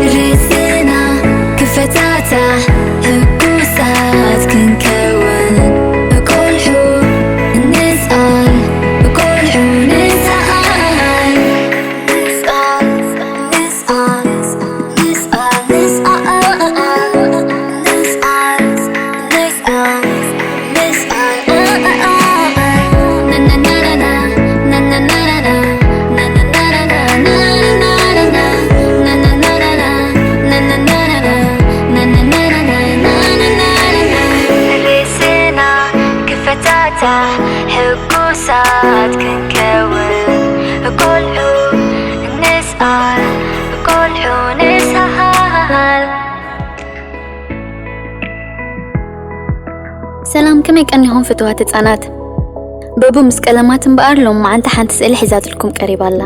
ርእስና ክፈታታሕ ሕጉሳት ክንከውን፣ ቆልዑ ንስኣል፣ ቆልዑ ንስኣል። ርእስና ክፈታታሕ ሕጉሳት ክንከውን፣ ቆልዑ ንስኣል፣ ቆልዑ ንስኣል። ሰላም፣ ከመይ ቀኒኹም ፍትዋት ህጻናት? በቡ ምስ ቀለማት እምበኣር ሎም መዓልቲ ሓንቲ ስእሊ ሒዛትልኩም ቀሪባ ኣላ።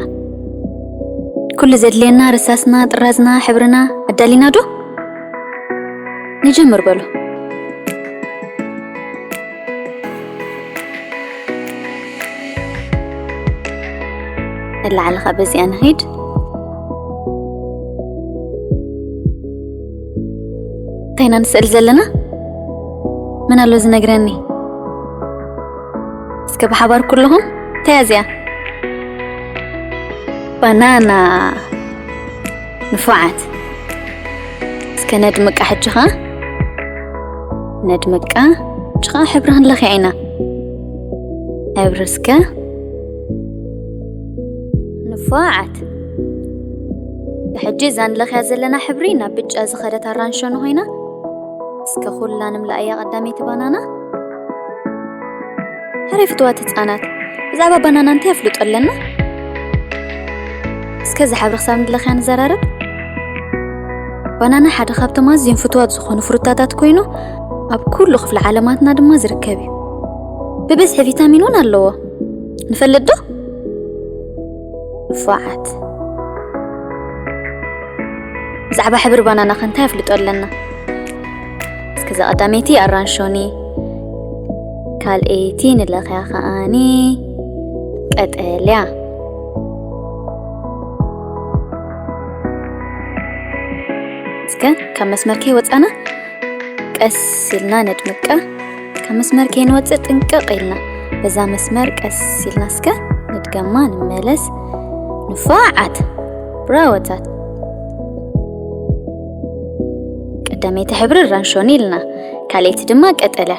ኩሉ ዘድልየና ርሳስና፣ ጥራዝና፣ ሕብርና ኣዳሊና ዶ? ንጀምር በሉ። ንላዕሊ ኸዓ በዚኣ ንኺድ። እንታይ ኢና ንስእል ዘለና? መን ኣሎ ዝነግረኒ? እስከ ብሓባር ኩልኹም፣ እንታይ እያ እዚኣ? ባናና። ንፉዓት። እስከ ነድምቃ ሕጂ ኸዓ። ነድምቃ። ሕጂ ኸዓ ሕብሪ ክንለኽያ ኢና። ሕብሪ እስከ። ንፉዓት። ብሕጂ እዛ ንለኽያ ዘለና ሕብሪ ናብ ብጫ ዝኸደት ኣራንሾ ንኾይና። እስከ ኩላ ንምልኣያ ቀዳመይቲ ባናና። ሕራይ ፍትዋት ህጻናት፣ ብዛዕባ ባናና እንታይ ኣፍልጦ ኣለና? እስከ እዚ ሕብሪ ክሳብ ንለኽያ ንዘራረብ። ባናና ሓደ ካብቶም ኣዝዮም ፍትዋት ዝኾኑ ፍሩታታት ኮይኑ፣ ኣብ ኩሉ ክፍለ ዓለማትና ድማ ዝርከብ እዩ። ብብዝሒ ቪታሚን እውን ኣለዎ። ንፈልጥ ዶ? ንፉዓት። ብዛዕባ ሕብሪ ባናና ከ እንታይ ኣፍልጦ ኣለና? እስከ እዛ ቀዳመይቲ ኣራንሾኒ፣ ካልኣይቲ ንለኽያ ከኣኒ ቀጠልያ። እስከ ካብ መስመር ከይወጻና ቀስ ኢልና ነድምቃ። ካብ መስመር ከይንወጽእ ጥንቅቕ ኢልና በዛ መስመር ቀስ ኢልና እስከ ንድገማ ንመለስ። ንፉዓት። ብራወታት። ቀዳመይቲ ሕብሪ ራንሾኒ ኢልና፣ ካልኣይቲ ድማ ቀጠልያ።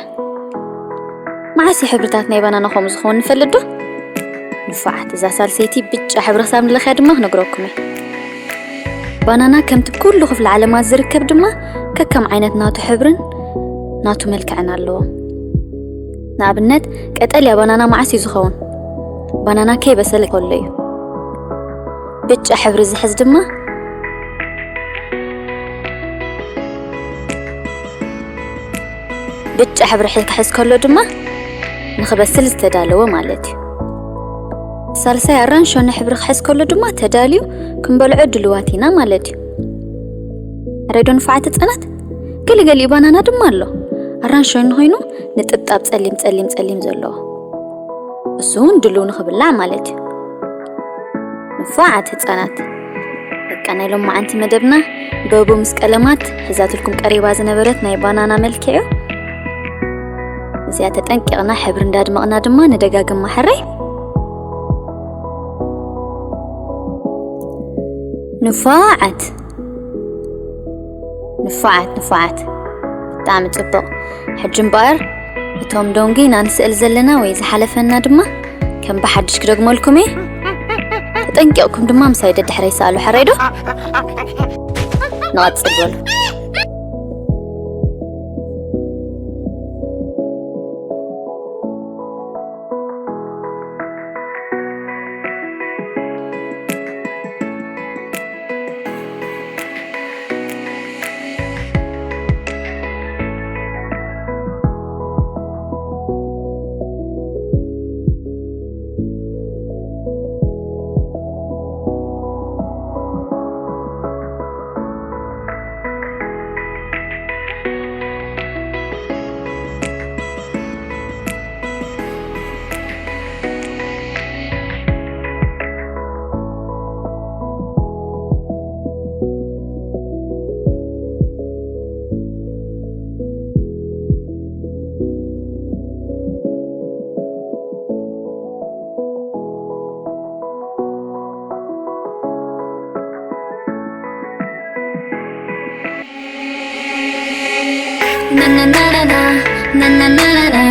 መዓስ እዩ ሕብርታት ናይ ባናና ከምኡ ዝኸውን ንፈልጥ ዶ? ንፉዓት። እዛ ሳልሰይቲ ብጫ ሕብሪ ክሳብ ንለኽያ ድማ ክነግረኩም እየ። ባናና ከምቲ ኩሉ ክፍለ ዓለማት ዝርከብ ድማ ከከም ዓይነት ናቱ ሕብርን ናቱ መልክዕን ኣለዎ። ንኣብነት ቀጠልያ ባናና መዓስ እዩ ዝኸውን? ባናና ከይበሰለ ከሎ እዩ። ብጫ ሕብሪ ዝሕዝ ድማ ብጫ ሕብሪ ክሕዝ ከሎ ድማ ንኽበስል ዝተዳለወ ማለት እዩ። ሳልሳይ ኣራንሾኒ ሕብሪ ክሕዝ ከሎ ድማ ተዳልዩ ክንበልዖ ድልዋት ኢና ማለት እዩ። ሕራይ ዶ ንፉዓት ህጻናት? ገለገሊኡ ባናና ድማ ኣሎ ኣራንሾኒ ኮይኑ ንጥብጣብ ጸሊም ጸሊም ጸሊም ዘለዎ። እሱ እውን ድሉው ንኽብላዕ ማለት እዩ። ንፉዓት ህጻናት፣ በቃ ናይ ሎማዓንቲ መደብና በቡ ምስ ቀለማት ሒዛትልኩም ቀሪባ ዝነበረት ናይ ባናና መልክዕ እዩ። እዚኣ ተጠንቂቕና ሕብሪ እንዳድመቕና ድማ ንደጋግማ ሕራይ። ንፉዓት። ንፉዓት፣ ንፉዓት። ብጣዕሚ ጽቡቕ። ሕጂ እምበኣር እቶም ዶንጊና ንስእል ዘለና ወይ ዝሓለፈና ድማ ከም ብሓድሽ ክደግመልኩም እየ። ተጠንቂቕኩም ድማ ምሳይ ደድሕረይ ሰኣሉ፣ ሕራይ ዶ? ንቐጽል በሉ። Na na na na na na na.